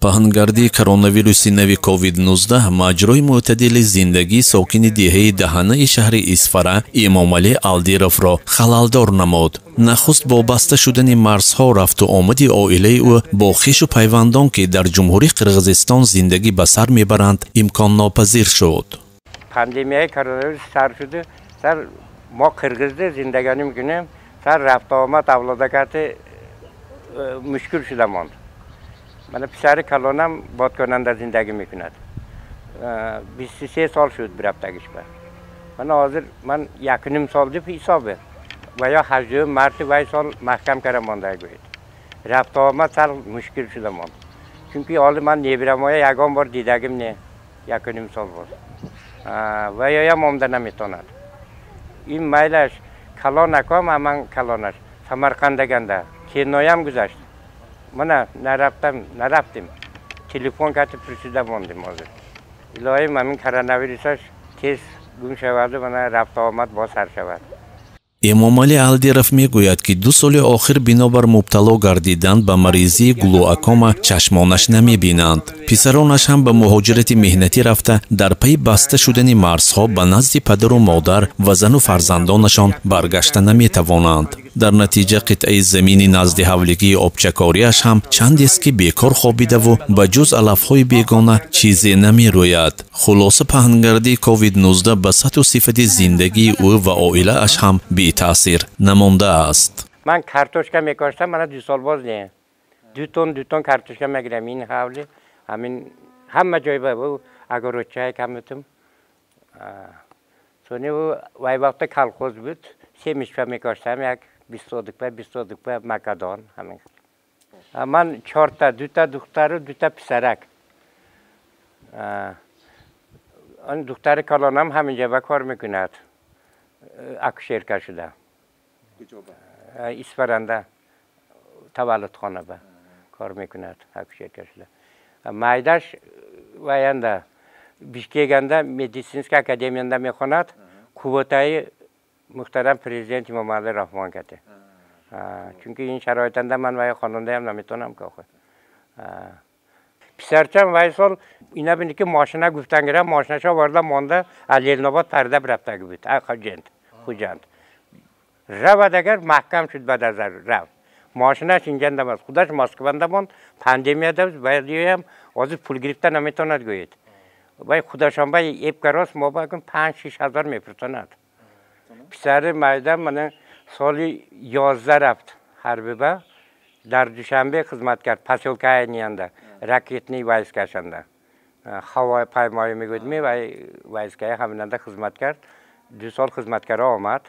Паҳнгардии коронавируси нави COVID-19 маҷрои мӯътадили зиндагии сокини деҳаи Даҳанаи шаҳри Исфара Эмомалӣ Алдировро халалдор намуд. Нахуст бо баста шудани марзҳо рафту омади оилаи ӯ бо хешу пайвандон, ки дар Ҷумҳурии Қирғизистон зиндагӣ ба сар мебаранд, имконнопазир шуд. Пандемияи коронавирус сар шуду, сар мо қирғизда зиндагонӣ мекунем, сар рафту омад авлодакати мушкил шуда монд. Мана писари калонам Бодконанда зиндагӣ мекунад. 23 сол шуд бирафтагишба. Мана ҳозир ман 1,5 сол деб ҳисобе. Ва ё 8 марти вай сол маҳкам кара монда гӯед. Рафту омад сал мушкил шуда монд. Чунки ҳоли ман небирамоя ягон бор дидагим не. 1,5 сол боз. Ва ёям омда наметонад. Ин майлаш калон аком, аман калонаш Самарқандаганда киноям гузашт. Мана нарафтам, нарафтим. Телефон кати пурсида мондим ҳозир. Илоҳим, ҳамин коронавирусаш тез гум шаваду мана рафту омад боз сар шавад. Эмомалӣ Алдиров мегӯяд, ки 2 соли охир бинобар мубтало гардидан ба маризии глоукома чашмонаш намебинанд. Писаронаш ҳам ба муҳоҷирати меҳнатӣ рафта, дар пайи баста шудани марзҳо ба назди падару модар ва зану фарзандонашон баргашта наметавонанд. Дар натиҷа қитъаи замини назди ҳавлигии обчакориаш ҳам чандест, ки бекор хобидаву ба ҷуз алафҳои бегона чизе намерӯяд. Хулоса, паҳнгардии COVID-19 ба сатҳу сифати зиндагии ӯ ва оилааш ҳам бетаъсир намондааст. Ман картошка мекоштам, мана 2 сол боз не. 2 тонн, 2 тонн картошка мегирам. Ин ҳавли, ҳамин ҳама ҷой ба агородчае камитум. Сони вай вақта колхоз буд, семечка мекоштам, як 20 содикпа, 20 содикпа макадон ҳамин. Ман 4та, 2та духтару 2та писарак. Он духтари калонам ҳаминҷа ба кор мекунад. Акушерка шуда. Исфаранда таваллудхона ба кор мекунад, акушерка шуда. Майдаш ваянда Бишкеканда медицинская академиянда мехонад, квотаи муҳтарам президент Эмомалӣ Раҳмон кате. Чунки ин шароитанда ман вай хонандаям наметонам ки охир. Писарчам вай сол ина бини ки мошина гуфтан гирам, мошинаша оварда монда, Ленинобод парда бирафтаги буд, Хуҷанд, Хуҷанд. Равад агар маҳкам шуд баъд аз рафт. Мошинаш инҷанда аст, худаш Москванда монд, пандемияда баъдиам ҳозир пул гирифта наметавонад гӯед. Вай худашон ба эбка рост мо ба 5-6 ҳазор мепурсонад. Писари майда мана соли 11 рафт ҳарбиба, дар Душанбе хизмат кард, посёлкаи Ниянда, ракетный войскашанда. Ҳавопаймоӣ мегӯдми, вай войскаи ҳаминанда хизмат кард. 2 сол хизмат кара омад.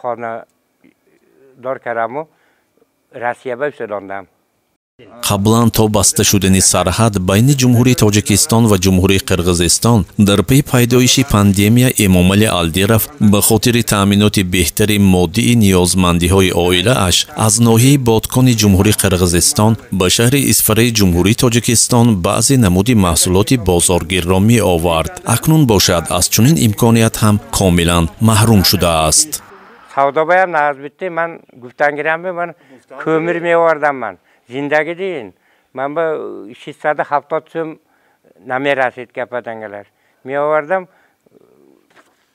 Хонадор караму Россия ба фиристодам. Қаблан то баста шудани сарҳад байни Ҷумҳурии Тоҷикистон ва Ҷумҳурии Қирғизистон дар пайи пайдоиши пандемия Эмомалӣ Алдиров ба хотири таъминоти беҳтари моддии ниёзмандиҳои оилааш аз ноҳияи Бодкони Ҷумҳурии Қирғизистон ба шаҳри Исфараи Ҷумҳурии Тоҷикистон баъзе намуди маҳсулоти бозоргирро меовард. Акнун бошад, аз чунин имконият ҳам комилан маҳрум шудааст. Савдобаям нағз битти, ман гуфтангирам, ман кӯмир меовардам ман. Зиндагӣ дин. Ман ба 670 сӯм намерасид гападангалар. Меовардам,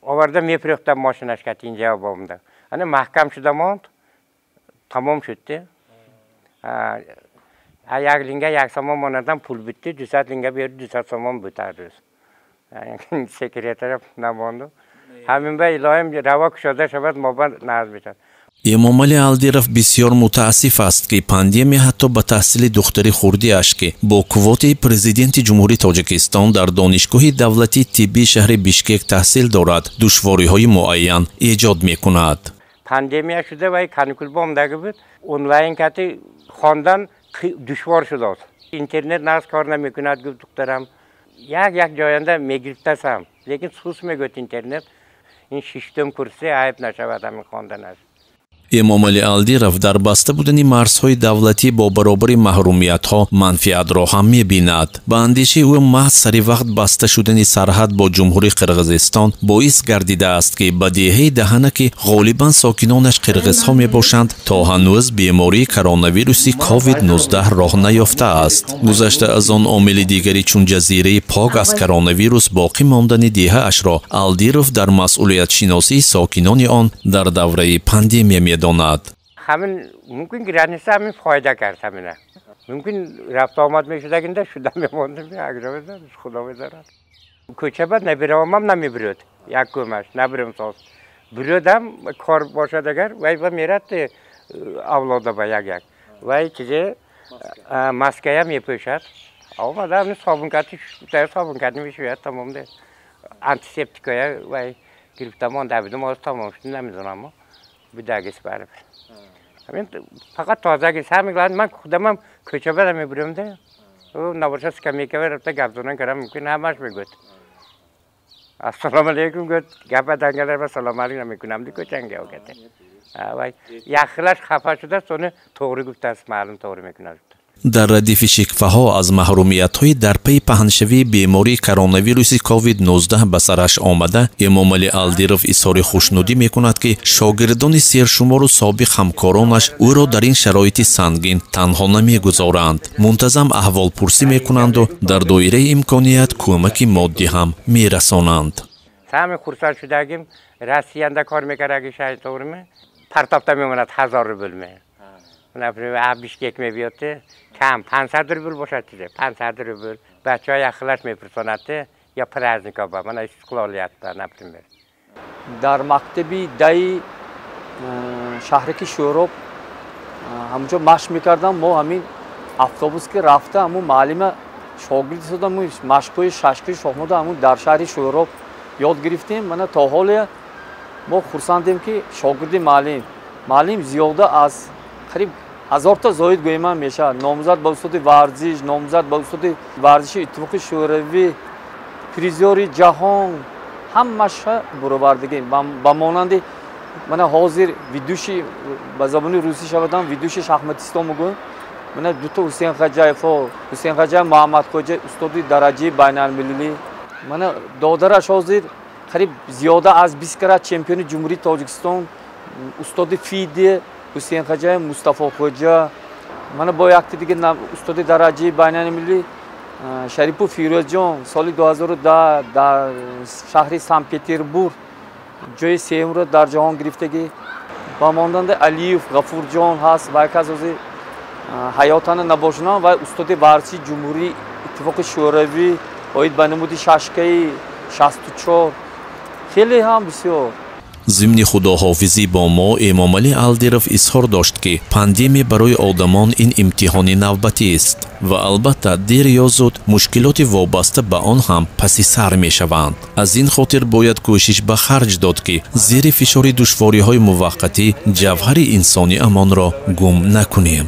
оварда мефурӯхтам мошинаш кати инҷа бомда. Ана маҳкам шуда монд, тамом шуд. Як линга як сомон монадам пул битти, 200 линга берди, 200 сомон буд ҳар рӯз. Секретаря намонду. Ҳамин ба илоҳим раво кушода шавад, мо ба нағз бишад. Эмомалӣ Алдиров бисёр мутаассиф аст, ки пандемия ҳатто ба таҳсили духтари хурдиаш, ки бо квотаи президенти Ҷумҳурии Тоҷикистон дар Донишгоҳи давлатии тиббии шаҳри Бишкек таҳсил дорад, душвориҳои муайян эҷод мекунад. Пандемия шуда вай каникул бомдаги буд, онлайн кати хондан душвор шудааст. Интернет нағз кор намекунад, гуфт духтарам. Як як ҷоянда мегирифтасам, лекин сус мегӯяд интернет. Ин шиштум курси айб нашавад ҳамин хонданаш. Эмомалӣ Алдиров дар баста будани марзҳои давлатӣ бо баробари маҳрумиятҳо манфиатро ҳам мебинад. Ба андешаи ӯ, маҳз сари вақт баста шудани сарҳад бо Ҷумҳурии Қирғизистон боис гардидааст, ки ба деҳаи Даҳана, ки ғолибан сокинонаш қирғизҳо мебошанд, то ҳанӯз бемории коронавируси COVID-19 роҳ наёфтааст. Гузашта аз он, омили дигари чун ҷазираи пок аз коронавирус боқӣ мондани деҳаашро Алдиров дар масъулиятшиносии сокинони он дар давраи пандемия медонад. Ҳамин мумкин граница ҳамин фоида кард, ҳамина мумкин рафту омад мешудагинда шуда мемондем, худо медонад. Кӯча ба набиравамам намебирёд, як кӯмаш набирем соз бирёдам кор бошад, агар вай ба мерад авлода ба як як вай чизе маская мепӯшад, омада ҳамин собункати собункати мешӯяд, тамом, антисептикая вай гирифта монда будем, ҳоз тамом шуд, намедонам, будагис барибир. Ҳамин фақат тозагис ҳамин. Ман худамам кӯча ба намебирём де, набоша скамейка рафта гап занон кардам, мумкин ҳамаш мегӯяд ассалому алайкум, гӯяд гапа дангалар салому алайкум намекунам ди кӯчанга окате. Вай яхилаш хафа шудааст, сони тоғри гуфтааст, маълум тоғри мекунад. Дар радифи шикваҳо аз маҳрумиятҳои дар пайи паҳншавии бемории коронавируси COVID-19 ба сараш омада, Эмомалӣ Алдиров изҳори хушнудӣ мекунад, ки шогирдони сершумору собиқ ҳамкоронаш ӯро дар ин шароити сангин танҳо намегузоранд, мунтазам аҳволпурсӣ мекунанду дар доираи имконият кӯмаки моддӣ ҳам мерасонанд. Сами хурсанд шудагим, Россиянда кор мекардаги шай тоғриме партофта мемонад 1000 рубл ме, например, Бишкек мебиёд, кам 500 рубл бошад, чизе 500 рубл бачаҳо яхилаш мепурсонад ё праздника ба мана истиқлолиятба, например. Дар мактаби даи шаҳраки Шӯроб ҳамонҷо машқ мекардам. Мо ҳамин автобус ки рафта, ҳамун муаллима шогирд шуда, машқҳои шашкаи шоҳмота ҳамун дар шаҳри Шӯроб ёд гирифтем. Мана то ҳоле мо хурсандем, ки шогирди муаллим зиёда аз қариб 1000та зоид гӯеман мешавад, номзад ба устоди варзиш, номзад ба устоди варзиши Иттифоқи Шӯравӣ, призёри ҷаҳон, ҳамаша буровардагӣ. Ба монанди мана ҳозир ведущий, ба забони русӣ шавадам, ведущий шахматистон мегӯем, мана дута Ҳусейнхаҷаевҳо, Ҳусейнхаҷаев Муҳаммадхоҷа, устоди дараҷаи байналмилалӣ, мана додараш ҳозир қариб зиёда аз 20 карат чемпиони Ҷумҳурии Тоҷикистон, устоди ФИДЕ Ҳусейнхаҷаев Мустафохоҷа, мана бо якти дига устоди дараҷаи байналмилалӣ Шарипов Фирӯзҷон, соли 2010 дар шаҳри Санкт Петербург ҷои сеюмро дар ҷаҳон гирифтагӣ. Ба монанди Алиев Ғафурҷон ҳаст, вай кас ҳозир ҳаётана набошунам, вай устоди варзиши Ҷумҳурии Иттифоқи Шӯравӣ оид ба намуди шашкаи 64, хеле ҳам бисёр. Зимни худоҳофизӣ бо мо Эмомалӣ Алдиров изҳор дошт, ки пандемия барои одамон ин имтиҳони навбатист ва албатта дер ё зуд мушкилоти вобаста ба он ҳам паси сар мешаванд. Аз ин хотир бояд кӯшиш ба харҷ дод, ки зери фишори душвориҳои муваққатӣ ҷавҳари инсониамонро гум накунем.